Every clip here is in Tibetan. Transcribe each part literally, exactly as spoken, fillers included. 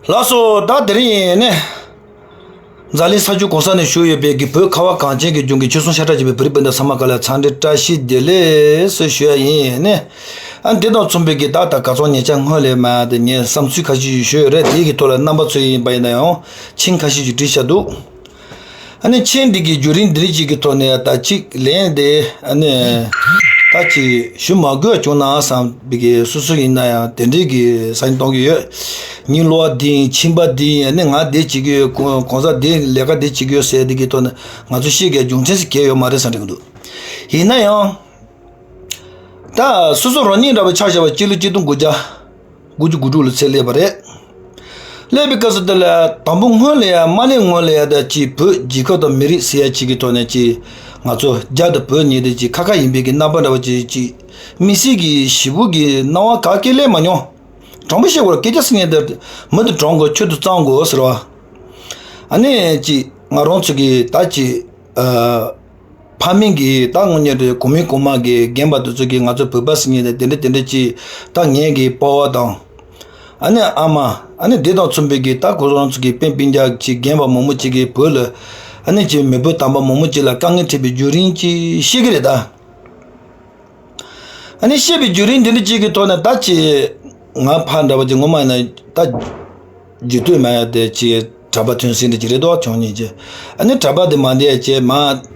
ལགས་སོ། ད་དེ་རིང་ནི་འཛམ་གླིང་ས་ཕྱོགས་གང་ས་ནས་བཞུགས་ཡོད་པའི་གི་བོད་ཁ་བ་གངས་ཅན་གྱི་ལྗོངས་ཀྱི་ཆོལ་གསུམ་ཤ་ཁྲག་གཅིག་པའི་བོད་རིགས་སྤུན་ཟླ་ཚང་མ་ག་ལ་འཚམས་འདྲི་བཀྲ་ཤིས་བདེ་ལེགས་ཟེར་ཞུ་ཡ་ཡིན་ནི། ཨ་འདི་དང་མཚུངས་པའི་གི་ད་ལྟ་ག་ཚོད་ཉེ་ཆར་སྔོན་ལས་མ་དེ་ངས་བསམ་ཚུལ་ཁ་ཤས་ཤིག་ཞུས་ཡོད་རེད། དེའི་གི་ཐོག་ལ་རྣམ་པ་ཚོ་ཡིན་པ་ཡིན་ན་ཡང་མཆན་ཁ་ཤས་ཤིག་བྲིས་བཞག་འདུག་ཨ་ནི་མཆན་འདི་གི་བརྒྱུད་རིམ་འདི་རིགས་ཅིག་གི་ཐོག་ནས་ད་ཅིག་ལན་དེ་ཨ་ནི་ད་ཅིག་ཞུ་མ་དགོས་བྱུང་ན་བསམ་པའི་གི་སོ་སོ་ཡིན་ན་ཡང་དེ་འདྲའི་གི་ས་ཡིན་གཏོང་གི་ཡོད། ངའི་གློ་བ་འདི་ཡིན། མཆིན་པ་འདི་ཡིན། ཨ་ནི་ང་འདི་བྱེད་ཀྱི་ཡོད། གོང་གོང་ས་འདི་ལས་ཀ་འདི་བྱེད་ཀྱི་ཡོད་ཟེར་འདི་གི་ཐོག་ནས་ང་ཚོ་ཤེས་དགོས་རྒྱུ་མཚན་ཞིག་གལ་ཡོད་མ་རེད་བསམ་འདྲ་གི་འདུག་ཡིན་ན་ཡང་ད་སོ་སོ་རང་ཉིད་འདྲ་བ་ཆ་བཞག་པ་སྤྱི་ལོ་གཅིག་སྟོང་དགུ་བརྒྱ་དགུ་བཅུ་གོ་དྲུག་ལོ་ཚད་སླེབས་པ་རེད། སླེབས་པའི་སྐབས་སུ་དེ་ལ་དང་པོ་སྔོན་ལ་ཡང་མ་སླེབས་སྔོན་ལ་ཡང་ད་ཅིག་བོད་རྒྱལ་ཁབ་དང་མི་རིགས་ཟེར་ཡ་ཅིག་གི་ཐོག་ནས་ཅིག་ང་ཚོ་རྒྱ་དང་བོད་གཉིས་དེ་ཅིག་ཁ་ཁ་ཡིན་པའི་གི་རྣམ་པ་འདྲ་བ་ཅིག་ཅིག་མི་སེར་གྱི་ཞེ་པོ་གི་སྣང་བ་ག་གེ་སླེབས་མ་མྱོང་། དྲང་པོ་བཤད་དགོས་རེད། སྐད་ཆ་ཟེར་མཁན་དེ་མི་དེ་དྲང་དགོས། ཆོས་དེ་གཙང་དགོས་ཟེར་བ། ཨ་ནི་ཅིག་ང་རང་ཚོ་གི་ད་ཅིག་ཨ། ཕ་མེས་ཀྱི་ད་དངོས་གནས་རེད། གོང་མའི་གོང་མ་གི་རྒན་པ་དེ་ཚོ་གིས་ང་ཚོ་བོད་པ་ཟེར་མཁན་དེ་དེ་འདྲ་དེ་འདྲ་ཅིག་ད་ངེད་ཀྱི་པ་ཕ་དང་། ཨ་ནི་ཨ་མ། ཨ་ནི་དེ་དང་མཚུངས་པའི་གི་ད་ཁོ་རང་ཚོ་གི་སྤུན་སྤུན་ཀྱག་ཅིག་རྒན་པ་མང་པོ་ཅིག་གིས་བོད་ལ། ཨ་ནི་ཅིག་མེས་པོ་དམ་པ་མང་པོ་ཅིག་ལ་དཀའ་ངལ་འཕྲད་པའི་བརྒྱུད་རིམ་ཅིག་ཤེས་ཀྱི་རེད་ད། ཨ་ནི་བཤད་པའི་བརྒྱུད་རིམ་འདི་འདྲ་ཅིག་གི་ཐོག་ནས་ད་ཅི། ང་ཕ་འདྲ་བ་ཅིག་ངོ་མ་ཡིན་ན་ད། རྒྱུད་སྟོད་མ་ཡ་དེ་ཅི། གྲྭ་པ་ཐོན་སྲིད་འདི་ཅི་རེད་དོ་ཆུང་ཉིད་ཅི། ཨ་ནི་གྲྭ་པ་དེ་མ་འདས་ཅི་མ།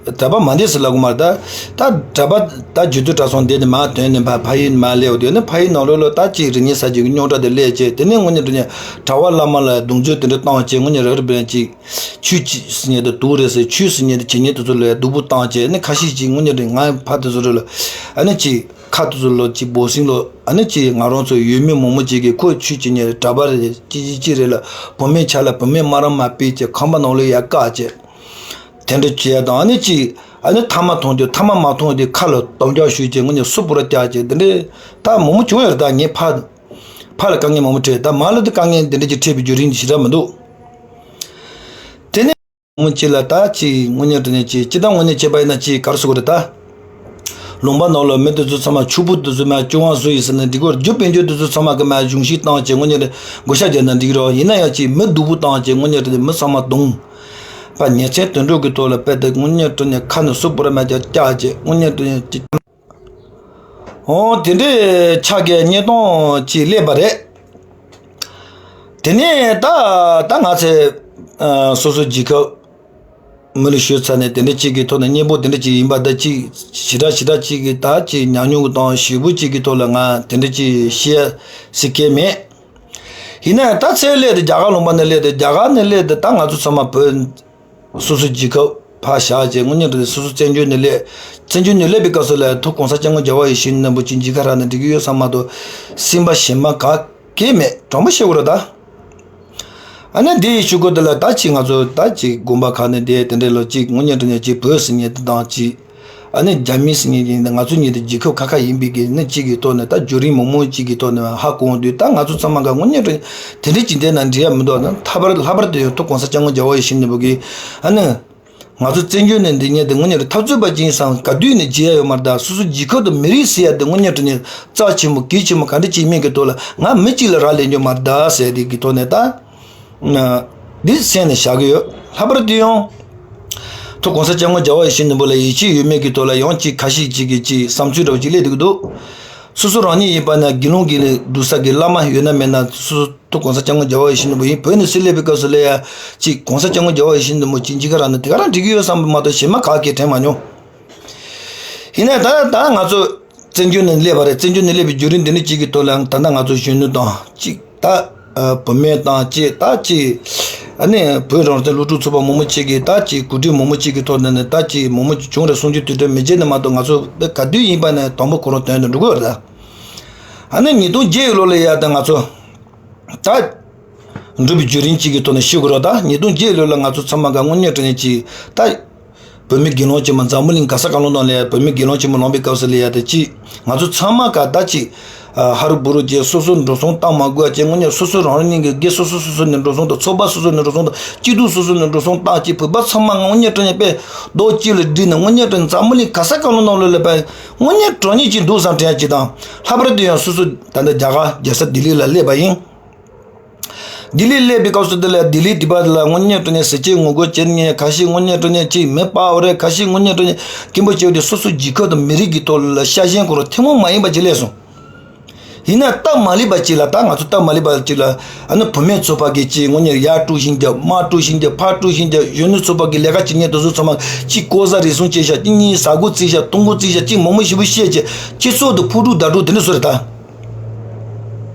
གྲྭ་པ་མ་འདས་སི་ལ་གོ་མར་ད། ད་གྲྭ་པ་ད་རྒྱུད་སྟོད་གྲྭ་ཚང་འདས་ནི་མ་དོན་ནི་ཕ་ཕ་ཡིན་མ་སླེབས་དུས་ནི་ཕ་ཡིན་ནང་ལོགས་ལ་ད་ཅི་རི་ཉིན་ས་ཅིག་གི་རྙོག་དྲ་དེ་སླེབས་ཅི། དེ་ནས་དངོས་གནས་དྲང་གནས་གྲྭ་པ་བླ་མ་ལ་གདུང་རྒྱུད་དེ་འདྲ་བཏང་ཅི། དངོས་གནས་རག་རི་བན་ཅི། ཆོས་ཅི་ཟེར་མཁན་དེ་དུག་རེད་ཟེར། ཆོས་ཟེར་མཁན་དེ་བྱེད་མཁན་དེ་ཚོ་ལ་སྡུག་པོ་བཏང་བྱས་ནི་ཁ་ཤས་ཅིག་དངོས་གནས་རེད། ང་ཕ་དེ་ཚོ་རེད་ལ། ཨ་ནི་ཅིག་ཁ་དེ་ཚོ་ལ་ཅིག་འབོ་སྲིན་ལོ། ཨ་ནི་ཅིག་ང་རང་ཚོ་ཡུལ་མི་མང་མོ་ཅིག་གིས་ཁོ་ཆོས་བྱེད་མཁན་རེད། གྲྭ་པ་རེད། ཅི་ཅི་ཅི་རེད་ལ། བུད་མེད་ཆ་ལ་བུད་མེད་སྨ་ར་མ་ཕུད་བྱས་ཁང་པ་ནང་ལ་ཡར་བཀག་བྱས། དེ་འདྲ་བྱས་དང་ཨ་ནི་ཅིག་ཨ་ནི་ཐ་མག་འཐུང་དུས་ཐ་མག་མ་འཐུང་དུས་ཁ་ལ་དོམ་རྒྱག་གཞུས་བྱས་དངོས་གནས་སུ་པུ་ར་བཀྱག་བྱས་དེ་འདྲའི་ད་མང་མོ་བྱུང་ཡོད་རེད། ད་ངའི་ཕ། ཕ་ལ་དཀའ་ངལ་མང་པོ་འཕྲད། ད་མ་ལ་དུ་དཀའ་ངལ་འདི་འདྲ་ཅིག་འཕྲད་པའི་བརྒྱུད་རིམ་ཞེ་དྲག་མི་འདུག་དེ་ནས་མི་གཅིག་ལ་ད་ཅིག་དངོས་གནས་དྲང་གནས་ཅིག་སྤྱིར་བཏང་དངོས་གནས་བྱས་པ་ཡིན་ན་ཅིག་ག་རེ་ཟེར་དགོས་རེད་ད། ལུང་པ་ནང་ལ་མི་དེ་ཚོ་ཚང་མ་ཕྱུག་པོ་དེ་ཚོ་མ་སྐྱོ་བ་བཟོ་ཡིན་ཟེར་ན་འགྲིག་གི་རེད། རྒྱུ་སྤུན་ཆུང་དེ་ཚོ་ཚང་མ་གི་མ་གཞུང་ཤིག་བཏང་བྱས་དངོས་གནས་བགོ་བཤའ་རྒྱག་ན་འགྲིག་གི་རེད། ཡིན་ན་ཡང་ཅིག་མི་སྡུག་པོ་བཏང་བྱས་དངོས་གནས་དྲང་གནས་མི་ཚང་མ་གདུང་པ་ཉེ་ཚན་དུད་འགྲོ་གི་ཐོག་ལ་དཔེ་དེ་དངོས་གནས་དྲང་གནས་ཁ་ནས་སུ་པུ་ར་མ་བཀྱག་བཀྱག་བྱས་དངོས་གནས་དྲང་གནས་ཅིག་འོ་དེ་འདྲའི་ཆ་གའི་བརྙན་ཐུང་ཅིག་སླེབས་པ་རེད། དེ་ནས་ད་ད་ང་ཚོས་ཨ་སོ་སོའི་རྒྱལ་ཁབ་མི་ལ་ཞུས་ཚར་ནས་དེ་འདྲ་ཅིག་གི་ཐོག་ནས་སྙན་པོ་དེ་འདྲ་ཅིག་ཡིན་པ་ད་ཅིག་ཞེ་དྲག་ཞེ་དྲག་ཅིག་གི་ད་ཅིག་ཉམས་མྱོང་གི་དང་ཞེ་པོ་ཅིག་གི་ཐོག་ལ་ང་དེ་འདྲ་ཅིག་བཤད་སྲིད་ཀྱི་མེད། ཡིན་ན་ད་ཚེ་སླེབས་ཏེ་རྒྱ་གར་ལུང་པ་ནས་སླེབས་ཏེ་རྒྱ་གར་ནས་སླེབས་ཏེ་ད་ང་ཚོ་ཚང་མ་བོད། སོ་སོའི་རྒྱལ་ཁབ་ཕར་བཞག་བྱས་དངོས་གནས་དྲང་གནས་སོ་སོ་བཙན་བྱོལ་ནས་སླེབས། བཙན་བྱོལ་ནས་སླེབས་པའི་སྐབས་སུ་ལ་ཐུགས་གོང་ས་སྐྱབས་མགོན་རྒྱལ་བ་ཡིད་བཞིན་ནོར་བུ་ཅིག་མཇལ་ཁ་རག་ན་འགྲིག་གི་ཡོད་བསམ་མ་གཏོགས་སེམས་པ་གཞན་པ་ག་གེ་མེད། དྲང་པོ་བཤད་དགོས་རེད་ད། ཨ་ནི་འདི་ཡི་ཤུ་གུ་འདི་ལ་ད་ཅིག་ང་ཚོ་ད་ཅིག་དགོན་པ་ཁག་ནས་བསྡད་དེ་འདྲས་ལ་ཅིག་དངོས་གནས་དྲང་གནས་ཅིག་བོད་ཟེར་མཁན་དེ་དང་ཅིག་ཨ་ནི་རྒྱ་མི་ཟེར་མཁན་གྱི་ང་ཚོ་གཉིས་དེ་རྒྱལ་ཁབ་ཁ་ཁ་ཡིན་པའི་གི་ནི་གཅིག་གི་ཐོག་ནས་ད་བརྒྱུད་རིམ་མང་མང་གཅིག་གི་ཐོག་ནས་ཧ་གོ་འོང་དུས་ད་ང་ཚོ་ཚང་མ་ག་དངོས་གནས་དྲང་གནས་དེ་འདྲས་ཅིག་བསྡད་ན་འགྲིག་ཡ་མི་འདུག་ན་ལྷག་པར་ལྷག་པར་དུ་ཡང་ཐུགས་གོང་ས་སྐྱབས་མགོན་རྒྱལ་བ་ཡིད་བཞིན་ནོར་བུ་གིས་ཨ་ནི། ང་ཚོ་བཙན་བྱོལ་ནས་འདི་ཉིད་དེ་དངོས་གནས་དྲང་འཐབ་རྩོད་པ་ཅིག་ཡིན་ཙང་ག་དུས་ནས་བརྗེད་ཡ་ཡོད་མ་རེད་ད། སོ་སོ་རྒྱལ་ཁབ་དང་མི་རིགས་ཟེར་ཡ་དེ་དངོས་གནས་དྲང་གནས་རྩ་ཆེན་པོ་གལ་ཆེན་པོ་ག་འདྲ་ཅིག་མིན་གྱི་ཐོག་ལ་ང་མི་གཅིག་ལ་རག་ལས་རྒྱུ་མ་རེད་ད་ཟེར་དེ་གི་ཐོག་ནས་ད། འདི་སེམས་ནས་བཞག་གི་ཡོད། ལྷག་པར་དུ་ཡང་། ཐུགས་གོང་ས་སྐྱབས་མགོན་རྒྱལ་བ་ཡིད་བཞིན་ནོར་བུ་ལ་ཡིད་ཆེས་ཡོད་མེད་ཀྱི་ཐོག་ལ་ཡང་ཅིག་ཁ་ཤས་ཅིག་གིས་ཅིག་བསམ་ཚུལ་འདྲ་བོ་ཅིག་སླེབས་བསྡད་ཀྱི་འདུག་སོ་སོ་རང་ཉིད་ཡིན་པ་ན་དགེ་སློང་གི་འདུག་ས་གི་བླ་མ་ཡོད་ན་མེད་ན་སོ་སོ་ཐུགས་གོང་ས་སྐྱབས་མགོན་རྒྱལ་བ་ཡིད་བཞིན་ནོར་བུ་ཡིན། བོད་ནས་སུ་སླེབས་པའི་སྐབས་སུ་ལ་ཡ་ཅིག་གོང་ས་སྐྱབས་མགོན་རྒྱལ་བ་ཡིད་བཞིན་ནོར་བུ་ཅིག་མཇལ་ཁ་རག་ན་དེ་ག་རང་འགྲིག་གི་ཡོད་བསམ་པ་མ་གཏོགས་གཞན་མ་ག་གེ་དྲན་མ་མྱོང་། ཡིན་ནའི་ད་ད་ང་ཚོ་བཙན་བྱོལ་ནས་སླེབས་པ་རེད། བཙན་བྱོལ་ནས་སླེབས་པའི་བརྒྱུད་རིམ་འདི་ནི་གཅིག་གི་ཐོག་ལ་ད་ལྟ་ང་ཚོ་གཞོན་ནུ་དང་གཅིག་ད་བུད་མེད་དང་གཅིག་ད་གཅིག་ཨ་ནི་བོད་རང་བཙན་སློབ་ཕྲུག་ཚོགས་པ་མང་པོ་གཅིག་གིས་ད་གཅིག་གོ་སྒྲིག་མང་པོ་གཅིག་གི་ཐོག་ནས་ནི་ད་གཅིག་མང་པོ་གཅིག་བྱུང་རེད། གསུང་རྒྱུ་དུས་དྲན་མི་བརྗེད་ནི་མ་གཏོགས་ང་ཚོ་ག་དུས་ཡིན་པ་ནས་དང་པོ་ཁོ་རང་དོན་དུ་འགྲོ་གི་ཡོད་རེད། ད་ཨ་ནི་ཉིས་སྟོང་བརྒྱད་ལོ་ལ་ཡ་ད་ང་ཚོ། ད། འགྲུབ་པའི་བརྒྱུད་རིམ་གཅིག་གི་ཐོག་ནས་ཤེས་དགོས་རོགས། ད་ཉིས་སྟོང་བརྒྱད་ལོ་ལ་ང་ཚོ་ཚང་མ་ག་དངོས་གནས་དྲང་གནས་ཀྱི་ད། བོད་མི་དགེ་སློང་ཆེན་མོ་འཛམ་བུ་གླིང་ག་ས་ག་ལོ་ནང་ལ་ཡ་བོད་མི་དགེ་སློང་ཆེན་མོ་ལངས་པའི་སྐབས་སུ་ལ་ཡ་ད་ཅི། ང་ཚོ་ཚང་མ་ག་ད་ཅི། ཧ་རུ་བུ་རུ་བྱས་སོ་སོ་འགྲོ་སོང་བཏང་མ་དགོས་ཡ་བྱས་དངོས་གནས་སོ་སོ་རང་རང་ཉིད་ཀྱི་དགེ་སོ་སོ་སོ་སོ་ནས་འགྲོ་སོང་དང་ཚོགས་པ་སོ་སོ་ནས་འགྲོ་སོང་དང་སྐྱིད་སྡུག་སོ་སོ་ནས་འགྲོ་སོང་བཏང་ཅི། བོད་པ་ཚང་མ་དངོས་གནས་དྲང་གནས་དཔེ་རྡོག་གཅིག་ལ་བསྒྲིལ་ནས་དངོས་གནས་དྲང་གནས་འཛམ་བུ་གླིང་ག་ས་ག་ལོ་ནང་ལོགས་ལ་དཔེ་དངོས་གནས་དྲང་གནས་ཀྱི་འདུག་བསམ་དྲན་ཡ་ཅིག་དང་། ལྷག་པར་དུ་ཡང་སོ་སོ་ད་ལྟ་རྒྱ་གར་རྒྱལ་ས་ལྡི་ལི་ལ་སླེབས་པ་ཡིན། ལྡི་ལི་སླེབས་པའི་སྐབས་སུ་དེ་ལ་ལྡི་ལི་དེ་པ་ལ་དངོས་གནས་དྲང་གནས་ཟས་བཅད་ངོ་རྒོལ་བྱེད་མཁན། ཁ་ཤས་དངོས་གནས་དྲང་གནས་ཅིག་མི་སྤར་བ་རེད། ཁ་ཤས་དངོས་གནས་དྲང་གནས་སྐད་འབོད་བྱས་ཏེ་སོ་སོ་རྒྱལ་ཁབ་དང་མི་རིགས་ཀྱི་ཐོག་ལ་ཤ་ཞེན་སྐོར་ཐུན་མོང་མ་ཡིན་པ་ཅིག་སླེབས་སོང་། ཡིན་ན་སྟབས་མ་ལེགས་པ་ཅིག་ལ། ད་ང་ཚོ་སྟབས་མ་ལེགས་པ་ཅིག་ལ། ཨ་ནི་བུད་མེད་ཚོགས་པ་གིས་ཅིག་དངོས་གནས་ཡར་དཀྲུག་ཤིང་རྒྱབ། མར་དཀྲུག་ཤིང་རྒྱབ། ཕར་དཀྲུག་ཤིང་རྒྱབ། གཞོན་ནུ་ཚོགས་པ་གི་ལས་ཀ་བྱེད་མཁན་དེ་ཚོ་ཚང་མ་གཅིག་ལྐོག་ཟ་རེ་ཟུང་བྱས་ཤག་གཅིག་གཉིས་ཟ་རྒོད་བརྩིས་ཤག་གཏོང་སྒོ་བརྩིས་ཤག་གཅིག་མང་མང་ཞེ་པོ་བཤད་བྱས་སྤྱི་ཚོགས་དེ་ཕུ་དཀྲུག་བདའ་དཀྲུག་དེ་འདྲ་བཟོས་རེད་ད།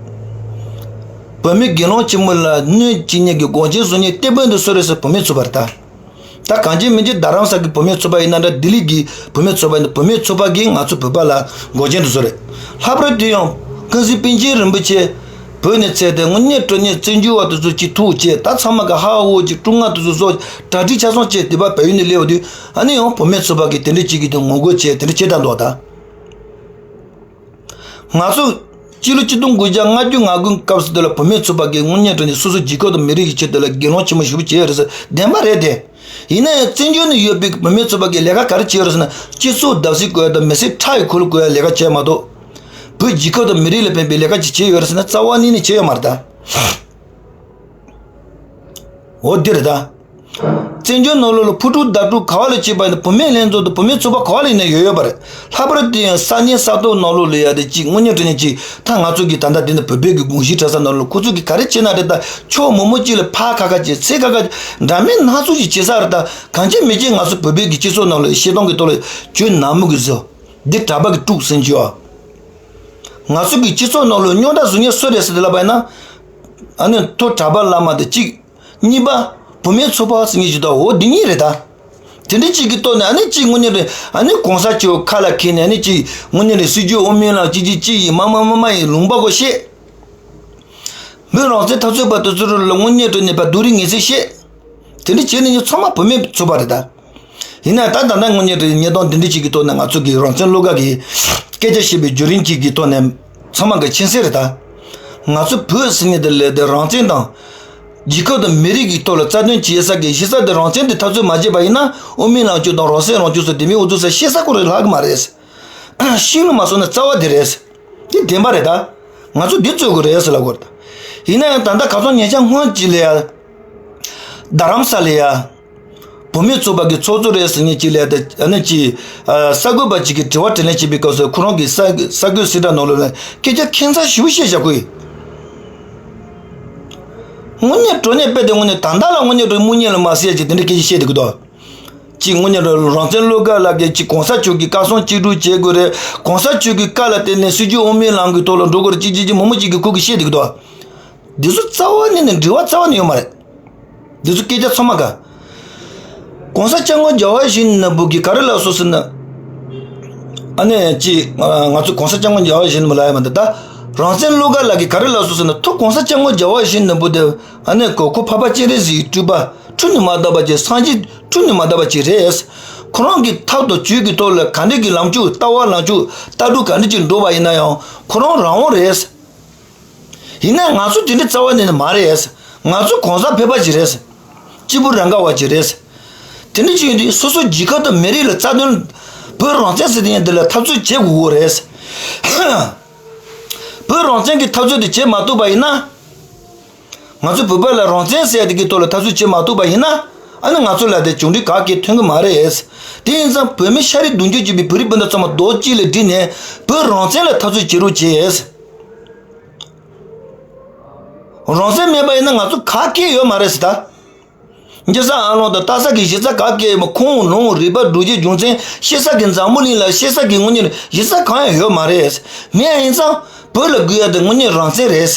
བོད་མི་སྒེར་ལངས་ཆེན་མོ་ལ་གནོད་བྱེད་མཁན་གྱི་འགོག་རྐྱེན་བཟོ་མཁན་གཏེ་དཔོན་དེ་སུ་རེད་ཟེར། བུད་མེད་ཚོགས་པ་རེད་ད། ད་གང་ཅི་མིན་ཅི་རྡ་རམ་ས་གི་བུད་མེད་ཚོགས་པ་ཡིན་ན་འདྲ། ལྡི་ལི་གི་བུད་མེད་ཚོགས་པ་ཡིན་ན། བུད་མེད་ཚོགས་པ་གིས་ང་ཚོ་བོད་པ་ལ་འགོག་རྐྱེན་དུ་བཟོས་རེད། ལྷག་པར་དུ་ཡང་ཀུན་གཟིགས་པཎ་ཆེན་རིན་པོ་ཆེ་བོད་ནས་ཚུར་ཏེ་དངོས་གནས་དྲང་གནས་བཙན་བྱོལ་བ་དེ་ཚོ་གཅིག་ཐུག་བྱས། ད་ཚང་མ་གི་ཧ་འོ་གཅིག་དཀྲུག་ང་དེ་ཚོ་བཟོ། གྲ་སྒྲིག་ཆ་ཚང་བྱས་དེ་པ་བལ་ཡུལ་ནས་སླེབས་པ་དུས། ཨ་ནི་ཡང་བུད་མེད་ཚོགས་པ་གིས་དེ་འདྲ་བྱེད་ཀྱི་འདུག་ངོ་རྒོལ་བྱས་དེ་འདྲ་བྱེད་བསྡད་འདུག་ད། ང་ཚོ་སྤྱི་ལོ་ཆིག་སྟོང་དགུ་བརྒྱ་ལྔ་བཅུ་ང་དགུ་སྐབས་སུ་དེ་ལ་བུད་མེད་ཚོགས་པ་གིས་དངོས་གནས་དྲང་གནས་སོ་སོ་རྒྱལ་ཁབ་དང་མི་རིགས་ཀྱི་ཆེད་དུ་ལ་སྒེར་ལངས་ཆེན་མོ་ཞེ་པོ་བྱས་ཡོད་རེད་ཟེར། བདེན་པ་རེད་དེ། ཡིན་ན་ཡང་བཙན་བྱོལ་ནང་ཡོད་པའི་བུད་མེད་ཚོགས་པ་གིས་ལས་ཀ་ག་རེ་བྱས་ཡོད་རེད་ཟེར་ན། སྤྱི་ཚོགས་བརྡབ་གསིག་བཀོལ་ཡ་དང་མི་སེར་ཁྲག་གི་འཁོར་ལོ་བསྐོར་ཡ་ལས་ཀ་བྱས་མ་གཏོགས། བོད་རྒྱལ་ཁབ་དང་མི་རིགས་ལ་ཕན་པའི་ལས་ཀ་ཅིག་བྱས་ཡོད་རེད་ཟེར་ན། རྩ་བ་ཉིད་ནས་བྱས་ཡོད་མ་རེད་ད། འོ་འདི་རེད་ད། བཙན་བྱོལ་ནང་ལོགས་ལ་ཕུ་དཀྲུག་བདའ་དཀྲུག་ག་བ་ལ་བྱེད་པ་ཡིན་ན། བུད་མེད་ལྷན་ཚོགས་དང་བུད་མེད་ཚོགས་པ་ག་བ་ལ་ཡིན་ན་ཡོད་ཡོད་པ་རེད། ལྷག་པར་དུ་ཡང་ས་གནས་ས་ཐོག་ནང་ལོགས་ལ་ཡ་དེ་གཅིག་དངོས་གནས་དྲང་གནས་གཅིག་ད་ང་ཚོ་གི་ད་ལྟ་འདི་ནས་བོད་པའི་གི་དགོངས་གཞི་གྲྭ་ས་ནང་ལོགས་ཁོ་ཚོ་གི་ག་རེ་བྱེད་ན་རེད་ད། ཕྱོགས་མང་པོ་གཅིག་ལ་ཕར་ཁ་ཁ་བྱེད། ཚུར་ཁ་ཁ་བྱེད། འདྲ་མིན་སྣ་ཚོགས་ཤིག་བྱེད་ས་རེད་ད། གང་ཅི་མིན་ཅི་ང་ཚོ་བོད་པའི་གི་སྤྱི་ཚོགས་ནང་ལ་བཤད་སྟངས་གི་ཐོག་ལ་ཁྱོད་ནག་མོ་གི་བཟོ། འདི་གྲྭ་པ་གི་དཀྲུག་ཟིན་གྱི་ཡོད། ང་ཚོ་གི་སྤྱི་ཚོགས་ནང་ལ་རྙོག་དྲ་བཟོ་མཁན་སུ་རེད་ཟེར་ཏེ་ལབ་པ་ཡིན་ན། ཨ་ནི་ཐོག་གྲྭ་པ་བླ་མ་དེ་གཅིག་གཉིས་པ་བུད་མེད་ཚོགས་པ་ཟེར་མཁན་ཞིག་འདུག་འོ་འདི་གཉིས་རེད་ད། དེ་འདྲ་གཅིག་གི་ཐོག་ནས་ཨ་ནི་གཅིག་དངོས་གནས་རེད། ཨ་ནི་གོང་ས་མཆོག་ཁ་ལ་འཁྱེར་ནས་ཨ་ནི་གཅིག་དངོས་གནས་རེད། སྲིད་སྐྱོང་དབུ་མའི་ལམ་གཅིག་གཅིག་གཅིག་ཡིན་མ་མ་མ་མ་ཡིན་ལུང་པ་གོ་བཤད། མི་རང་བཙན་འཐབ་རྩོད་པ་དེ་ཚོ་ལ་དངོས་གནས་དྲང་གནས་པ་སྡུག་རུས་ངན་ཚིག་བཤད། དེ་འདྲ་བྱས་ནས་ཚང་མ་བུད་མེད་ཚོགས་པ་རེད་ད། ཡིན་ན་ད་ད་ལྟ་དངོས་གནས་དྲང་གནས་གནས་སྟངས་འདི་འདྲ་ཅིག་གི་ཐོག་ནས་ང་ཚོ་གི་རང་བཙན་བློ་དགའ་གི་སྐད་ཆ་བཤད་པའི་བརྒྱུད་རིམ་ཅིག་གི་ཐོག་ནས་ཚང་མ་གི་མཁྱེན་གསལ་རེད་ད། ང་ཚོ་བོད་ཟེར་མཁན་དེ་ལས་དེ་རང་བཙན་དང་། རྒྱལ་ཁབ་དང་མི་རིགས་ཀྱི་ཐོག་ལ་རྩ་དོན་བྱེད་ས་གི་གཞི་རྩ་དེ་རང་བཙན་དེ་འཐབ་རྩོད་མ་བྱས་པ་ཡིན་ན། དབུ་མའི་ལམ་ཕྱོགས་དང་རང་སྲིད་རང་སྐྱོང་སོགས་དེ་མིན་འུ་ཚོ་ས་བཤད་ས་ཁོ་རེ་ལྷག་གི་མ་རེད། ཤིང་ལ་མ་སོང་ན་རྩ་བ་དེ་རེད། དེ་བདེན་པ་རེད་ད། ང་ཚོ་འདི་རྩོད་དགོས་རེད་ཟེར་ལབ་དགོས་རེད་ད། ཡིན་ན་ཡང་ད་ལྟ་ཁ་སང་ཉེ་ཆར་སྔོན་གཅིག་ལ་ཡ། རྡ་རམ་ས་ལ་ཡ། བུད་མེད་ཚོགས་པ་གི་ཚོགས་གཙོ་རེད་ཟེར་མཁན་གཅིག་ལ་ཡ་ད་ཨ་ནི་གཅིག་ཨ། གསར་འགོད་པ་གཅིག་གིས་དྲི་བ་དྲིས་ལན་བྱེད་པའི་སྐབས་སུ་ཁོ་རང་གི་ས་གསར་འགོད་གསལ་བསྒྲགས་ནང་ལོགས་ལ་སྐད་ཆ་ཁྱད་མཚར་ཞེ་པོ་བཤད་བཞག་གི་ཡོད། དངོས་གནས་དྲང་གནས་དཔེ་དེ་དངོས་གནས་ད་ལྟ་ལ་དངོས་གནས་དྲང་གནས་སྨུག་བརྙན་ལ་མ་གསལ་ཅིག་དེ་འདྲ་སྐད་ཆ་བཤད་བསྡད་ཀྱི་འདུག་གཅིག་དངོས་གནས་རང་བཙན་བློ་དགའ་ལགས་ཀྱིས་གཅིག་གོང་ས་མཆོག་གི་བཀའ་གསུང་བཅིངས་འགྲོལ་བྱེད་དགོས་རེད། གོང་ས་མཆོག་གི་བཀའ་ལ་བརྟེན་ནས་སྲིད་སྐྱོང་དབུ་མའི་ལམ་གྱི་ཐོག་ལ་འགྲོ་དགོས་རེད། གཅིག་གཅིག་གཅིག་མང་པོ་གཅིག་གིས་ཁོ་གིས་བཤད་བསྡད་ཀྱི་འདུག་འདི་ཚོ་རྩ་བ་ཉིད་ནས་འབྲེལ་བ་རྩ་བ་ནས་ཡོད་མ་རེད། འདི་ཚོ་སྐད་ཆ་ཚང་མ་ག་གོང་ས་སྐྱབས་མགོན་རྒྱལ་བ་ཡིད་བཞིན་ནོར་བུ་གིས་ག་རེ་ལབ་སོང་ཟེར་ན། ཨ་ནི་གཅིག་ང་ཚོ་གོང་ས་སྐྱབས་མགོན་རྒྱལ་བ་ཡིད་བཞིན་ནོར་བུ་ལབ་ཡ་མ་འདུག་ད་རང་བཙན་བློ་དགའ་ལགས་ཀྱིས་ག་རེ་ལབ་སོང་ཟེར་ན། ཐོག་གོང་ས་སྐྱབས་མགོན་རྒྱལ་བ་ཡིད་བཞིན་ནོར་བུ་དེ་ཨ་ནི་གོ་ཁོ་འཕགས་པ་སྤྱན་རས་གཟིགས་ཡི་སྤྲུལ་པ། འཁྲུལ་ནས་མ་དག་པ་ཅིག་སངས་རྒྱས་འཁྲུལ་ནས་མ་དག་པ་ཅིག་རེད། ཁོ་རང་གི་ཐབས་དང་ཇུས་ཀྱི་ཐོག་ལ་ག་འདྲ་གི་ལངས་ཕྱོགས་ལྟ་བ་ལངས་ཕྱོགས་ལྟ་གྲུབ་ག་འདྲ་ཅིག་འགྲོ་བ་ཡིན་ན་ཡང་ཁོ་རང་རང་དབང་རེད། ཡིན་ན་ང་ཚོ་དེ་འདྲ་རྩ་བ་ནས་ནི་མ་རེད། ང་ཚོ་གང་ཟག་ཕལ་པ་ཅིག་རེད། སྐྱིད་པོ་རང་ག་བ་ཅིག་རེད། དེ་འདྲ་ཅིག་ཡིན་དུས་སོ་སོ་རྒྱལ་ཁབ་དང་མི་རིགས་ལ་རྩ་དོན། བོད་རང་བཙན་ཟེར་དེ་ཡིན་དེ་ལ་འཐབ་རྩོད་བྱེད་དགོས་རེད། བོད་རང་བཙན་གྱི་འཐབ་རྩོད་དེ་བྱེད་མ་ཐུབ་པ་ཡིན་ན། ང་ཚོ་བོད་པ་ལ་རང་བཙན་ཟེར་དེ་གི་ཐོག་ལ་འཐབ་རྩོད་བྱེད་མ་ཐུབ་པ་ཡིན་ན། ཨ་ནི་ང་ཚོ་ལ་དེ་བྱུང་འཕྲིན་ག་གེ་ཐོན་གི་མ་རེད། དེ་ཡིན་ཙང་བོད་མི་ཤ་རུས་གདུང་རྒྱུད་གཅིག་པའི་བོད་རིགས་སྤུན་ཟླ་ཚང་མ་རྡོག་གཅིག་ལ་བསྒྲིལ་ནས་བོད་རང་བཙན་ལ་འཐབ་རྩོད་བྱེད་རོགས་བྱེད། རང་བཙན་མེད་པ་ཡིན་ན་ང་ཚོ་ག་གེ་ཡོད་མ་རེད་ཟེར་ད། འཇིག་ས་ཨ་ལོང་དང་ལྟ་ས་གི་གཞི་རྩ་ག་གེ་ཡོད་མ། ཁོང་ལུང་རིག་པ་སྒྲུབ་བྱེད་རྒྱུ་མཚན་ཤེས་ས་གི་འཛམ་བུ་གླིང་ལ་ཤེས་ས་གི་དངོས་གནས་གཞི་རྩ་གང་ཡང་ཡོད་མ་རེད། མེད་ཡིན་ཙང་བོད་ལ་དགོས་ཡ་དེ་དངོས་གནས་རང་བཙན་རེད།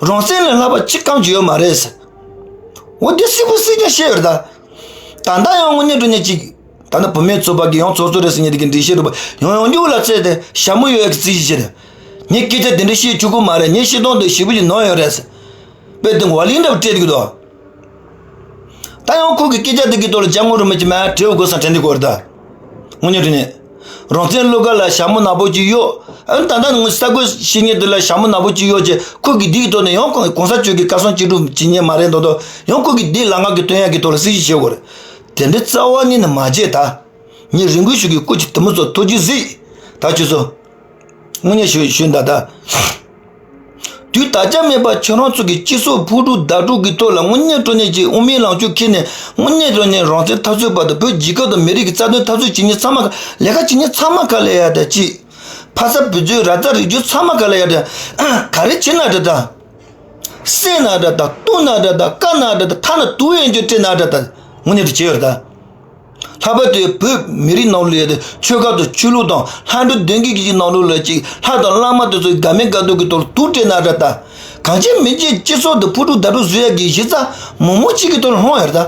རང་བཙན་ལས་ལྷག་པ་ཅི་གང་ཅི་ཡོད་མ་རེད། འོ་འདི་སྲིད་པོ་སྲིད་ཀྱང་ཤེས་ཡོད་རེད་ད། ད་ལྟ་ཡང་དངོས་གནས་དྲང་གནས་ཅིག་ད་ནི་བུད་མེད་ཚོགས་པ་གི་ཡང་ཚོགས་གཙོ་རེད་ཟེར་མཁན་དེ་གི་འགྲེལ་བཤད་རུ་བ་ཡང་ཡང་རྒྱུག་ལ་བཙལ་ཏེ་ཞྭ་མོ་ཡོད་ཀྱི་རྩིས་ཤིག་བྱེད་དེ། ངས་སྐད་ཆ་དེ་འདྲ་བཤད་ཆོག་གི་མ་རེད། ངས་བཤད་སྟངས་དེ་ཞེ་པོ་ཅིག་ནོར་ཡོད་རེད་ཟེར། དཔེ་དེ་ཝ་ལི་འདྲ་བ་སྤྲད་འདུག་དོ། ད་ཡང་ཁོ་གི་སྐད་ཆ་དེ་གི་ཐོག་ལ་སྐྱབས་མགོན་རིན་པོ་ཆེ་མར་དྲི་བ་དགོས་སམ་དྲན་འདི་གོ་རེད་ད། དངོས་གནས་དྲང་གནས། རང་བཙན་བློ་དགའ་ལ་ཞྭ་མོ་ནག་པོ་ཅིག་གཡོག་ཨ་ནི་ད་ལྟ་ནི་ངོ་གསར་འགོད་བྱེད་མཁན་དེ་ལ་ཞྭ་མོ་ནག་པོ་ཅིག་གཡོག་བྱས་ཁོ་གི་འདི་གི་ཐོག་ནས་ཡང་གོང་གོང་ས་མཆོག་གི་བཀའ་གསུང་བཅིངས་འགྲོལ་བྱེད་མཁན་མ་རེད་མདོག་མདོག་ཡང་ཁོ་གི་འདི་ལ་ང་གི་དོན་ཡག་གི་ཐོག་ལ་སྲིད་ཞུ་བྱེད་དགོས་རེད། དེ་འདྲ་རྩ་བ་ཉིད་ནས་མ་བྱེད་ད། ངས་རི་འགུལ་ཞུ་གི་སྐུ་མཁྱེན་དེ་མོ་ཚོ་ཐུགས་རྗེ་གཟིགས་ད་ཁྱོད་ཚོ། དངོས་གནས་ཞུ་ཞུ་འདའ་ད། དུས་ད་ཆ་མེད་པར་ཁྱོད་རང་ཚོ་གི་སྤྱི་ཚོགས་ཕུ་དཀྲུག་བརྡ་དཀྲུག་གི་ཐོག་ལ་དངོས་གནས་དྲང་གནས་ཀྱི་དབུ་མའི་ལངས་ཕྱོགས་འཁྱེར་ནས་དངོས་གནས་དྲང་གནས་རང་བཙན་འཐབ་རྩོད་པ་དང་བོད་རྒྱལ་ཁབ་དང་མི་རིགས་ཀྱི་རྩ་དོན་འཐབ་རྩོད་བྱེད་མཁན་ཚང་མ་ལས་ཀ་བྱེད་མཁན་ཚང་མ་ག་ལ་ཡ་ད་ཅི། ཕ་ས་བུ་རྫུས་ར་ཙ་རིག་རྒྱུ་ཚང་མ་ག་ལ་ཡ་ད། ག་རེ་བྱེད་ན་འདྲ་ད། བསད་ན་འདྲ་ད། གཏུབ་ན་འདྲ་ད། བཀའ་ན་འདྲ་ད། ཐ་ན་དུག་ཡན་ཆོད་སྤྲད་ན་འདྲ་ད། དངོས་གནས་དྲང་གནས་བྱས་ཡོད་ད། ལྷག་པར་དུ་བོད་མི་རིགས་ནང་ལ་ཡོད་དེ་ཆོལ་ཁ་དང་ཆོས་ལུགས་དང་ལྷ་འབྲུ་གདོན་བགེགས་ཀྱི་ནང་ལོགས་ལ་ཅིག་ལྷ་དང་བླ་མ་དེ་ཚོ་དགའ་མིན་དགའ་འདུག་གི་ཐོག་ལ་དུག་སྤྲད་ན་འདྲ་ད། གང་བྱས་མི་བྱས་སྤྱི་ཚོགས་དེ་ཕུ་དཀྲུག་བརྡ་དཀྲུག་བཟོ་ཡག་གི་གཞི་རྩ་མང་མང་གཅིག་གི་ཐོག་ལ་ལྷུང་ཡོད་ད།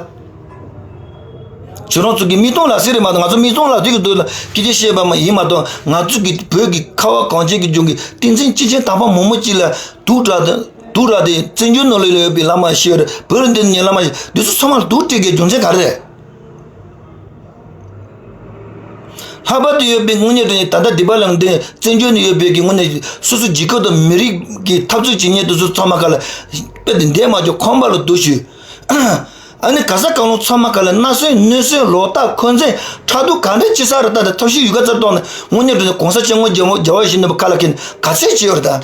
ཁྱོད་རང་ཚོ་གི་མིག་མཐོང་ལག་ཟིན་རེད་མ་གཏོགས་ང་ཚོ་མིག་མཐོང་ལག་ཟིན་གི་འདུག་ལ་སྐད་ཆ་བཤད་པ་མ་ཡིན་མ་གཏོགས་ང་ཚོ་གི་བོད་ཀྱི་ཁ་བ་གངས་ཅན་གྱི་ལྗོངས་ཀྱི་བསྟན་འཛིན་སྐྱེས་ཆེན་དམ་པ་མང་མང་གཅིག་ལ་དུག་དྲག་དང་དུག་རག་དེ་བཙན་བྱོལ་ནང་ལ་ཡོད་པའི་བླ་མ་ཤེས་རེད། བོད་ལ་འདི་ཉེ་བླ་མ་ཤེས་འདི་ཚོ་ཚང་མ་ལ་དུག་སྤྲད་དགོས་རྒྱུ་མཚན་ག་རེ་རེད། ལྷག་པར་དུ་ཡོད་པའི་དངོས་གནས་དྲང་གནས་ད་ལྟ་འདི་པ་ལ་འདི་བཙན་བྱོལ་ནང་ཡོད་པའི་གི་དངོས་གནས་སོ་སོ་རྒྱལ་ཁབ་དང་མི་རིགས་ཀྱི་འཐབ་རྩོད་བྱེད་མཁན་དེ་ཚོ་ཚང་མ་ག་ལ་དཔེ་དེ་འདས་མ་འཇོག་ཁང་པ་ལ་སྡོད་ཤོག་ཨ་ནི་ག་ས་ག་ལོང་ཚང་མ་ག་ལ་སྣ་སོན་སྣོད་སོན་ལོག་ལྟ་འཁོན་འཛིན་ཁྲག་དུག་ག་འདྲ་ཅི་ས་རེ་ལྟ་དེ་ཐབས་ཤེས་ཡོད་ག་ཚར་གཏོང་ནས་དངོས་གནས་དྲང་གནས་གོང་ས་སྐྱབས་མགོན་རྒྱལ་བ་རྒྱལ་བ་ཡིད་བཞིན་ནོར་བུ་ཁ་ལ་འཁྱེར་ནས་ག་ཚོད་བྱས་ཡོད་རེད་ད།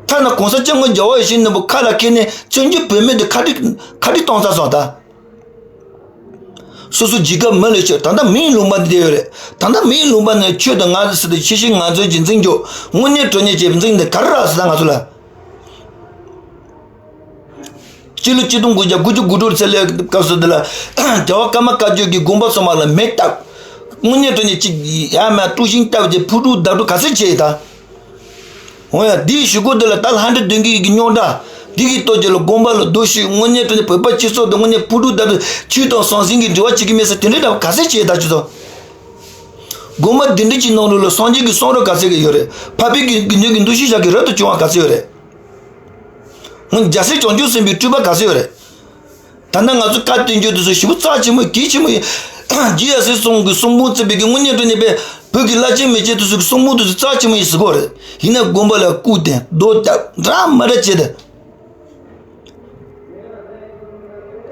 ཐ་ན་གོང་ས་སྐྱབས་མགོན་རྒྱལ་བ་ཡིད་བཞིན་ནོར་བུ་ཁ་ལ་འཁྱེར་ནས་བཙན་བྱོལ་བོད་མི་འདི་ཁ་བྲིས་ཁ་བྲིས་གཏོང་ཚར་སོང་ད། སོ་སོ་རྒྱལ་ཁབ་མི་ལ་ཆོས་ད་ལྟ་མིའི་ལུང་པ་འདི་ཡོད་རེད། ད་ལྟ་མིའི་ལུང་པ་ནས་ཆོས་དང་ང་ཚོ་སྲིད་དང་ཆེ་ཤེས་ང་ཚོའི་རྒྱུན་འཛིན་རྒྱུ་དངོས་གནས་དྲང་གནས་བྱས་འཛིན་འདི་ག་རེ་རག་སོང་ད་ང་ཚོ་ལ། སྤྱི་ལོ་ཆིག་སྟོང་དགུ་བརྒྱ་དགུ་བཅུ་གོ་དྲུག་ཚེས་ལོའི་སྐབས་སུ་འདི་ལ་རྒྱལ་བ་ཀརྨ་བཀའ་བརྒྱུད་ཀྱི་དགོངས་པ་ཚང་མ་ལ་མེ་བཏབ། དངོས་གནས་དྲང་གནས་གཅིག་ཡ་མ་དཀྲུག་ཤིང་བཏབ་རྗེས་ཕུ་དཀྲུག་བརྡ་དཀྲུག་ག་ཚོད་བྱས་ཡིན་ད། འོ་ཡ་འདིའི་གཞུག་གུ་འདི་ལ་ད་ལྷ་འདྲེ་གདོན་བགེགས་ཀྱི་རྙོག་དྲ་འདི་གི་ལྟོ་རྒྱལ་ལ་དགོན་པ་ལ་རྡོ་གཞུས་དངོས་གནས་དྲང་གནས་བོད་པ་སྤྱི་ཚོགས་འདི་དངོས་གནས་ཕུ་དཀྲུག་བརྡ་དཀྲུག་ཆོས་དང་ཟང་ཟིང་གི་འབྲེལ་བ་བྱེད་ཀྱི་མེད་ཟེར་དེ་འདྲའི་འདྲ་བ་ག་ཚོད་བྱས་ཡིན་ད་ཁྱོད་ཚོ། དགོན་པ་འདི་འདྲ་གཅིག་ནང་ལོགས་ལ་སངས་རྒྱས་ཀྱི་གསུང་རབ་ག་ཚོད་ཀྱི་ཡོད་རེད། འཕགས་པའི་དགེ་དགེ་འདུན་གྱི་འདུ་ཤེས་བཞག་གི་རབ་ཏུ་བྱུང་བ་ག་ཚོད་ཡོད་རེད། རྒྱལ་སྲས་བྱང་ཆུབ་སེམས་དཔའི་སྤྲུལ་པ་ག་ཚོད་ཡོད་རེད། ད་ལྟ་ང་ཚོ་བཀའ་བསྟན་བཅོས་དེ་ཚོ་ཞེ་པོ་རྩ་ཆེན་པོ་གལ་ཆེན་པོ་ཡིན། རྗེ་ཡབ་སྲས་གསུམ་གྱི་གསུང་འབུམ་བརྩམས་པའི་གི་དངོས་གནས་དྲང་གནས་པའི་བོད་ཀྱི་བླ་ཆེན་མི་ཆེན་དེ་ཚོ་གི་གསུང་འབུམ་དེ་ཚོ་རྩ་ཆེན་པོ་ཡིན་ཟེར་གོ་རེད། ཡིན་ན་དགོན་པ་ལ་སྐུ་རྟེན་རྡོ་བཏབ་འདྲ་མི་འདྲ་བྱས་ཏེ།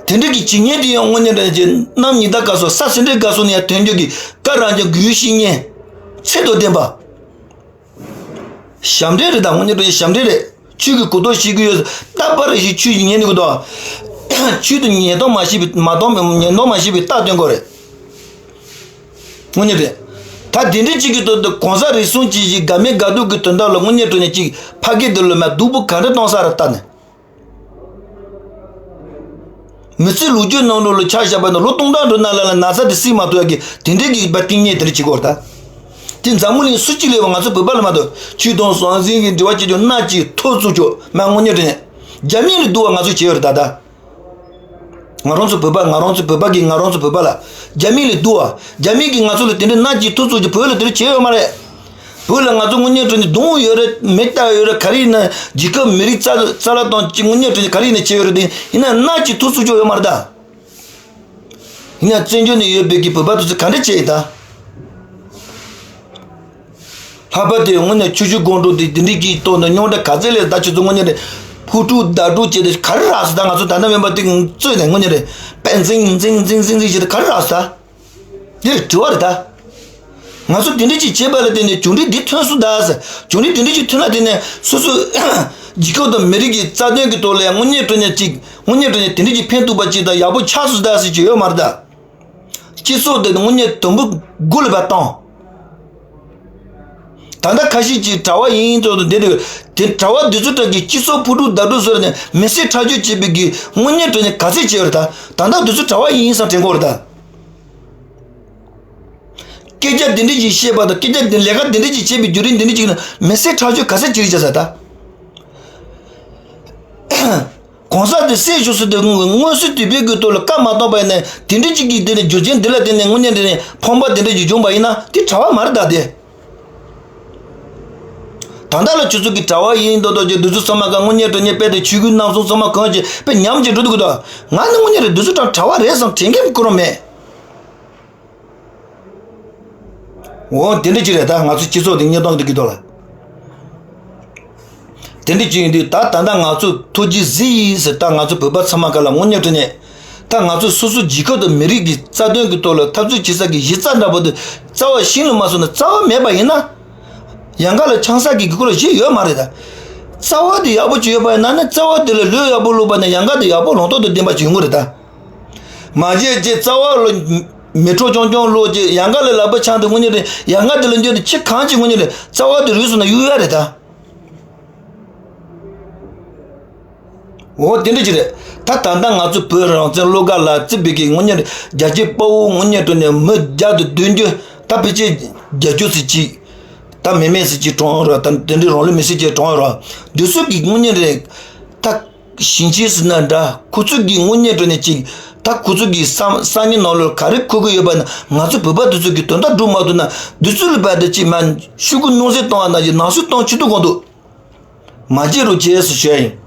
དེ་འདྲ་གི་བྱེད་ཉེན་དེ་ཡང་དངོས་གནས་དྲང་གནས་གནམ་ཉི་ཟླ་སྐར་གསུམ་ས་སེ་འབྲས་དགའ་གསུམ་ནས་ཡང་ཐོན་རྒྱུ་གི་བཀའ་རང་རྐྱང་དགོས་ཤེས་ཉེན་ཚད་དང་ལྡན་པ། ཞབས་འདྲེན་རེད་ད། དངོས་གནས་དྲང་གནས་ཞབས་འདྲེན་རེད། ཆོས་ཀྱི་གོ་རྟོགས་ཤེས་ཀྱི་ཡོད། རྟག་པར་ཞིག་ཆོས་ཀྱི་ཉན་དགོས་དོ། ཆོས་དང་ཉན་སྟངས་མ་ཤེས་པའི་མ་སྟངས་ཉན་སྟངས་མ་ཤེས་པའི་རྟགས་སྟོན་དགོས་རེད། དངོས་གནས་རེད། ད་དེ་འདྲའི་གཅིག་གི་དོན་དུ་གོང་ས་རིགས་གསུམ་གྱི་ཞིག་དགའ་མིན་དགའ་སྡུག་གི་དོན་དག་ལ་དངོས་གནས་དྲང་གནས་གཅིག་ཕ་སྐད་དེ་ལ་མ་སྡུག་པོ་ག་འདྲ་གཏོང་ས་རེད་ལྟ་ནས། མི་ཚེ་ལོ་རྒྱུས་ནང་ལོགས་ལ་ཆ་བཞག་པ་ན་ལོ་སྟོང་ཕྲག་འགྲོ་ན་ལ་ལ་ན་ཚ་དེ་སེལ་མ་ཐུབ་ཡ་གི་དེ་འདྲའི་གི་པ་གཏིང་ཉེ་དེ་རེ་བྱེད་དགོས་ད། དེ་འཛམ་བུ་གླིང་སུ་གཅིག་ལས་བ་ང་ཚོ་བོད་པ་ལ་མ་གཏོགས་ཆོས་དང་ཟང་ཟིང་གི་འབྲེལ་བ་བྱེད་ཆོག་སྣ་གཅིག་ཐོ་བཙུགས་ཆོག་མ་དངོས་གནས་དྲང་གནས་རྒྱ་མི་ལས་སྡུག་བ་ང་ཚོ་བྱས་ཡོད་རེད་ད་ད། ང་རང་ཚོ་བོད་པ་ང་རང་ཚོ་བོད་པ་གི་ང་རང་ཚོ་བོད་པ་ལ་རྒྱ་མི་ལས་སྡུག་བ། རྒྱ་མི་གི་ང་ཚོ་ལ་དེ་འདྲའི་སྣ་གཅིག་ཐོ་བཙུགས་ཀྱི་བོད་ལ་དེ་འདྲ་བྱས་ཡོད་མ་རེད། བོད་ལ་ང་ཚོ་དངོས་གནས་དྲང་གནས་སྡུག་ཡོད་རེད། མི་རྟག་ཡོད་རེད། ག་རེ་ཡིན་ན་རྒྱལ་ཁབ་མི་རིགས་རྩ་རྩ་བརླག་གཏོང་གི་དངོས་གནས་དྲང་གནས་ག་རེ་ཡིན་ན་བྱས་ཡོད་རེད་དེ་ཡིན་ན་སྣ་གཅིག་ཐོ་བཙུགས་ཆོག་ཡོད་མ་རེད་ད། ཡིན་ན་བཙན་བྱོལ་ནས་ཡོད་པའི་གི་བོད་པ་དེ་ཚོ་ག་འདྲ་བྱས་ཡིན་ད། ལྷག་པར་དུ་དངོས་གནས་ཆོས་བརྒྱུད་དགོང་དྲོ་དེ་དེ་འདྲའི་གི་ཐོག་ནས་རྙོག་དྲ་ག་ཚད་ལས་ད་ཁྱོད་ཚོ་དངོས་གནས་རེད། ཕུ་དཀྲུག་བརྡ་དཀྲུག་བྱས་ཏེ་ག་རེ་རག་སོང་ད། ང་ཚོ་ད་ལྟ་མིན་པ་དེ་རྩོད་ནས་དངོས་གནས་རེད། དཔེ་འཛིང་འཛིང་འཛིང་འཛིང་བྱས་ཏེ་ག་རེ་རག་སོང་ད། འདི་དྲི་བ་རེད་ད། ང་ཚོ་དེ་འདྲ་ཅིག་བྱས་པ་ལ་བརྟེན་ནས་བྱུང་འཕྲལ་འདི་ཐོན་སོང་ད་ཟེར། བྱུང་འཕྲལ་དེ་འདྲ་ཅིག་ཐོན་ལ་བརྟེན་ནས་སོ་སོ་རྒྱལ་ཁབ་དང་མི་རིགས་ཀྱི་རྩ་དོན་གྱི་ཐོག་ལ་དངོས་གནས་དྲང་གནས་ཅིག་དངོས་གནས་དྲང་གནས་དེ་འདྲ་ཅིག་ཕན་ཐོགས་པ་ཅིག་དང་ཡག་པོ་ཆགས་སོང་ད་ཟེར་གྱི་ཡོད་མ་རེད་ད། སྤྱི་ཚོགས་དེ་དངོས་གནས་དུམ་བུ་དགུ་ལ་བ་བཏང་། ད་ལྟ་ཁ་ཤས་ཀྱིས་གྲྭ་བ་ཡིན་ཚོགས་དང་བསྡད་འདུག་དེ་གྲྭ་བ་དེ་ཚོ་གྲྭ་གི་སྤྱི་ཚོགས་ཕུ་དཀྲུག་བརྡ་དཀྲུག་བཟོས་ནས་མི་སེར་ཁྲག་སྦྱོར་བྱེད་པའི་གི་དངོས་གནས་དྲང་གནས་ག་ཚད་བྱས་ཡོད་རེད་ད། ད་ལྟ་དེ་ཚོ་གྲྭ་བ་ཡིན་བསམ་དྲན་གྱི་ཡོད་རེད་ད། སྐད་ཆ་འདི་འདྲ་ཞིག་བཤད་པ་དང་སྐད་ཆ་འདི་ལས་ཀ་འདི་འདྲ་ཞིག་བྱས་པའི་བརྒྱུད་རིམ་འདི་འདྲ་ཞིག་ན་མི་སེར་ཁྲག་སྦྱོར་ག་ཚད་ཅིག་རེད་བྱས་ས་ད། གོང་ས་དེ་བསད་ཤོག་ཟེར་དུས་མངོན་གསལ་དོད་པོའི་དགོས་གཏོགས་ལ་བཀའ་མ་གཏོགས་པ་ཡིན་ན་དེ་འདྲ་ཅིག་གིས་དེ་ནས་རྒྱུ་རྐྱེན་འདི་ལ་བརྟེན་ནས་དངོས་གནས་འདི་ནས་ཕོངས་པ་དེ་འདྲ་ཞིག་བྱུང་བ་ཡིན་ན་དེ་གྲྭ་བ་མ་རེད་ད་དེ། ད་ལྟ་ལ་ཁྱོད་ཚོ་གི་གྲྭ་བ་ཡིན་མདོག་མདོག་ཅིག་འདི་ཚོ་ཚང་མ་ག་དངོས་གནས་དྲང་གནས་དཔེ་དེ་ཆོས་བརྒྱུད་རྣམ་གསུམ་ཚང་མ་གང་ཅིག་དཔེ་ཉམས་ཀྱིས་འགྲོ་འདུག་གི་ད། ང་ནི་དངོས་གནས་རེད་འདི་ཚོ་གྲྭ་བ་རེད་བསམ་དྲན་གྱི་ཁོ་རང་མེད། འོ་དེ་འདྲ་ཅིག་རེད་ད། ང་ཚོ་སྤྱི་ཚོགས་དེ་གཉིས་སྟོང་དེ་གི་ཐོག་ལ། དེ་འདྲ་ཅིག་ཡིན་དུས་ད་ད་ལྟ་ང་ཚོ་ཐུགས་རྗེ་གཟིགས་ཡིན་ཟེར། ད་ང་ཚོ་བོད་པ་ཚང་མ་ག་ལ་དངོས་གནས་དྲང་གནས་ད་ང་ཚོ་སོ་སོ་རྒྱལ་ཁབ་དང་མི་རིགས་ཀྱི་རྩ་དོན་གྱི་ཐོག་ལ་འཐབ་རྩོད་བྱེད་ས་གི་གཞི་རྩ་འདྲ་པོ་དེ་རྩ་བ་ཤིང་ལ་མ་སོང་ན་རྩ་བ་མེད་པ་ཡིན་ན། ཡང་ག་ལ་ཆང་ས་གི་གི་ཁུ་ལ་ཞིག་ཡོད་མ་རེད་ད། རྩ་བ་དེ་ཡག་པོ་ཅིག་ཡོད་པ་ཡིན་ན་ནི་རྩ་བ་དེ་ལ་ལུད་ཡག་པོ་བླུགས་པ་ན་ཡང་ག་དེ་ཡག་པོ་ལོང་ཏོག་ཏུ་ལྡན་པ་ཅིག་ཡོང་གི་རེད་ད། མ་བརྗེད་རྗེས་རྩ་བ་ལ་མེ་ཁྲོག་ཅུང་ཅུང་བླུགས་རྗེས་ཡང་ག་ལ་ལག་པ་འཆང་དུས་དངོས་གནས་རེད། ཡང་ག་དེ་ལ་འགྱོ་དུས་ཁྱི་གང་ཅིག་དངོས་གནས་རེད། རྩ་བ་དེ་རུལ་སོང་ན་གཡུག་ཡ་རེད་ད། འོ་དེ་འདྲ་ཅིག་རེད། ད་ད་ལྟ་ང་ཚོ་བོད་རང་བཙན་བློ་དགའ་ལ་རྩིས་པའི་གི་དངོས་གནས་རེད། རྒྱ་ཆེ་དཔའ་བོ་དངོས་གནས་དྲང་གནས་མི་བརྒྱ་དང་བདུན་ཅུ་ད་ཕལ་ཆེར་བརྒྱད་ཅུ་ཙམ་ཅིག་ད་མི་མེད་ཙམ་ཅིག་གྲོངས་ཡོད་རེད། ད་དེ་འདྲའི་རང་ལུས་མེར་སྲེག་བྱས་གྲོངས་ཡོད་རེད། འདི་ཚོ་གི་དངོས་གནས་རེད། ད་ཞིང་ཆེན་ཟེར་ན་འདྲ། ཁོ་ཚོ་གི་དངོས་གནས་དྲང་གནས་ཅིག་ད་ཁོ་ཚོ་གི་སང་སང་ཉིན་ནང་ལོགས་ག་རེ་འཁོར་གི་ཡོད་པ་ན། ང་ཚོ་བོད་པ་འདི་ཚོ་གི་དོན་དག་སྒྲུབ་མ་ཐུབ་ན་འདི་ཚོ་ལ་བར་དུ་ཅིག་མ་ཤུ་གུ་སྣང་སྲིད་གཏོང་བ་ན་ཡི་ནང་སྲིད་གཏོང་ཆེད་དུ་གོང་དུ་མ་བརྗེད་རོགས་བྱས་སུ་ཞུ་ཡ་ཡིན།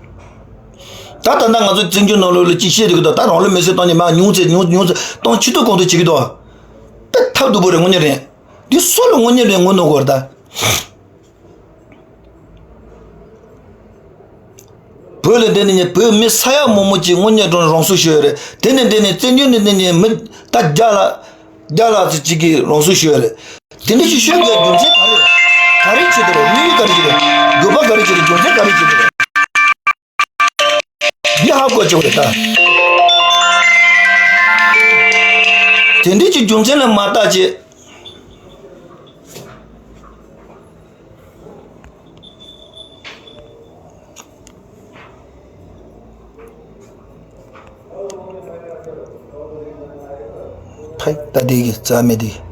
ད་ད་ལྟ་ང་ཚོ་བཙན་བྱོལ་ནང་ལོགས་ལ་ཅིག་བཤད་དེ་གི་ད་ད་རང་ལུས་མེར་སྲེག་གཏོང་ནས་མ་ཉུང་ཙེ་ཉུང་ཉུང་ཙེ་གཏོང་ཆེད་དུ་གོང་དུ་བྱེད་ཀྱི་འདུག་དཔེ་ཐབས་སྡུག་པོ་རེད། དངོས་གནས་རེད། འདི་སུ་ལ་དངོས་གནས་རེད་ངོ་གནོང་གི་རེད་ད། བོད་ལ་འདི་ནས་ཉེ་བོད་མི་ས་ཡ་མང་པོ་ཅིག་དངོས་གནས་དྲང་རང་སྲོག་ཤོར་ཡོད་རེད། དེ་ནས་འདི་ནས་བཙན་བྱོལ་ནས་འདི་ནས་མི་ད་བརྒྱ་ལ་བརྒྱ་ལ་ཙམ་ཅིག་གིས་རང་སྲོག་ཤོར་ཡོད་རེད། དེ་འདྲ་ཞིག་ཤོར་དགོས་རྒྱུ་མཚན་ག་རེ་རེད། ག་རེ་བྱེད་དེ་རེད། དམིགས་ཡུལ་ག་རེ་བྱེད་དེ་རེད། དགོས་པ་ག་རེ་བྱེད་དེ་རྒྱུ་མཚན་ག་རེ་བྱེད་དེ་རེད། འདི་ཧ་གོ་ཆོག་རེད་ད། དེ་འདྲ་ཅིག་རྒྱུ་མཚན་ལ་མ་བརྟག་ཅིག་ཕ་ད་དེ་གི་རྩ་མེད་དེ།